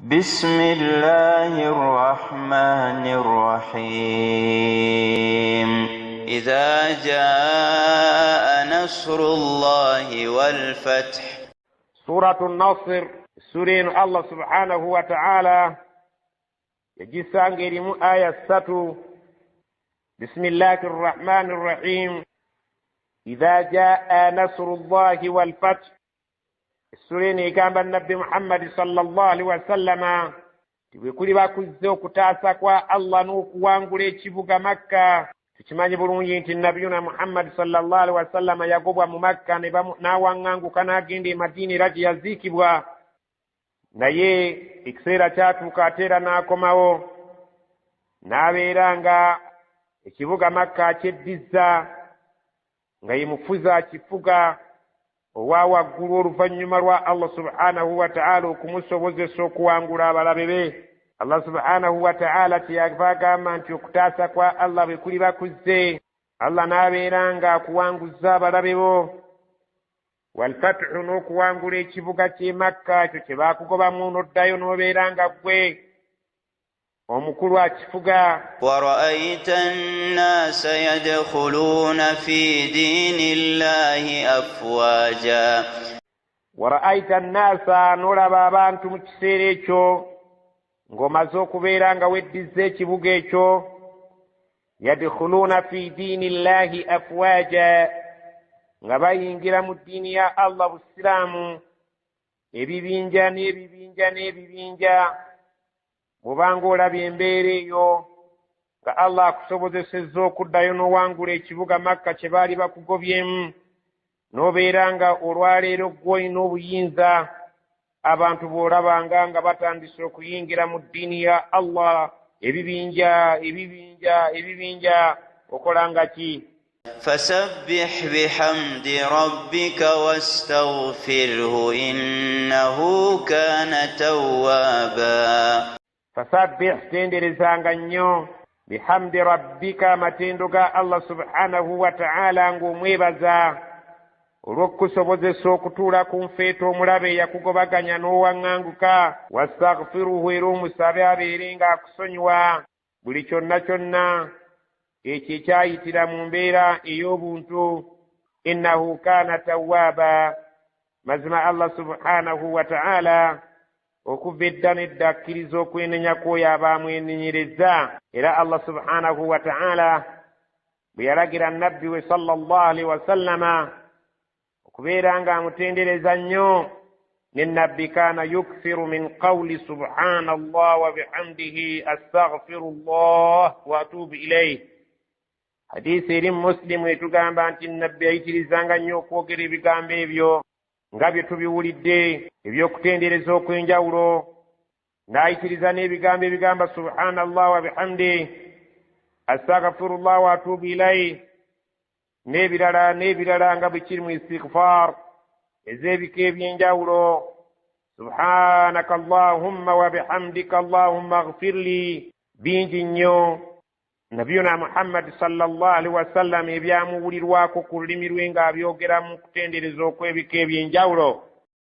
بسم الله الرحمن الرحيم. إذا جاء نصر الله والفتح. Suratu Nasir, essura eno Allah subhanahu wa taala yagisanga erimu aya ssatu. Bisimillahi rrahmani rrahim. Idha jaa nasru llahi walfath. Essura eno egamba Nabbi Muhammadi sallallahu alaihi wasallama ti bwe kuliba kuzze okutaasa kwa Allah n'okuwangula ekibuga Makka. Tukimanyi bulungi nti Nabiyuna Muhammadi sallallahu alaihi wasallama yagobwa mu Makka n'awaŋŋanguka n'agenda e Madiina era gye yaziikibwa, naye ekiseera kyatuuka ate era n'akomawo n'abeera nga ekibuga Makka akyeddizza nga ye mufuzi akifuga owa waggulu, oluvannyuma lwa Allah subhanahu wa ta'ala okumusobozesa okuwangula abalabe be. Allah subhanahu wa ta'ala kyeyava agamba nti okutaasa kwa Allah bwe kuliba kuzze, Allah n'abeera nga akuwanguzza abalabe bo, walfatuhu, n'okuwangula ekibuga ky'e Makka ekyo kye baakugobamu n'oddayo n'obeera nga ggwe omukulu akifuga. ورأيت الناس يدخلون في دين الله أفواجا. Waraaita nnaasa, n'olaba abantu mu kiseera ekyo ng'omaze okubeera nga weddizza ekibuga ekyo, yadkhuluuna fi diini llahi afwaja, nga bayingira mu ddiini ya Allah busiraamu ebibinja n'ebibinja n'ebibinja. Bw'obanga olaba embeera eyo nga Allah akusobozesezza okuddayo n'owangula ekibuga Makka kye baali bakugobyemu, n'obeera nga olwaleero ggwe olina obuyinza, abantu bw'olabanga nga batandise okuyingira mu ddiini ya Allah ebibinja ebibinja ebibinja, okola nga ki? فسبح بحمد ربك واستغفره إنه كان توابا. Fasabbih, tenderezanga nnyo, bihamdi rabbika, amatendo ga Allah subhanahu wa ta'ala, ng'omwebaza olw'okukusobozesa okutuula ku nfeeta omulabe eyakugobaganya n'owaŋŋanguka. Wastaghfiruhu, era omusabe abeere ng'akusonyiwa buli kyonna kyonna ekyo ekyayitira mu mbeera ey'obuntu. Innahu kaana tawaaba, mazima Allah subhanahu wa ta'ala okuva edda n'edda akkiriza okwenenya kw'oyo aba amwenenyereza. Era Allah subhanahu wa ta'ala bwe yalagira Nabbi we sallallahu alaihi wasallama okubeera ng'amutendereza nnyo, ne Nabbi kaana yukthiru min qawli subhana allah wa bihamdihi astaghfirullah wa atubu ilaih. Hadisi eri Musilimu etugamba nti Nabbi ayitirizanga nnyo okwogera ebigambo ebyo nga bye tubiwulidde ebyokutendereza okw'enjawulo, n'ayitiriza n'ebigambo ebigamba subhana allah wa bihamdihi astaghfirullah wa atubu ilaih n'ebirala n'ebirala nga bwe kiri mu istighfar ez'ebika eby'enjawulo, subhanaka allahumma wa bihamdika allahumma ghfirli. Bingi nnyo Nabiyuna Muhammadi sallallahu alaihi wasallam ebyamuwulirwako ku lulimi lwe ng'abyogera mu kutendereza okw'ebika eby'enjawulo.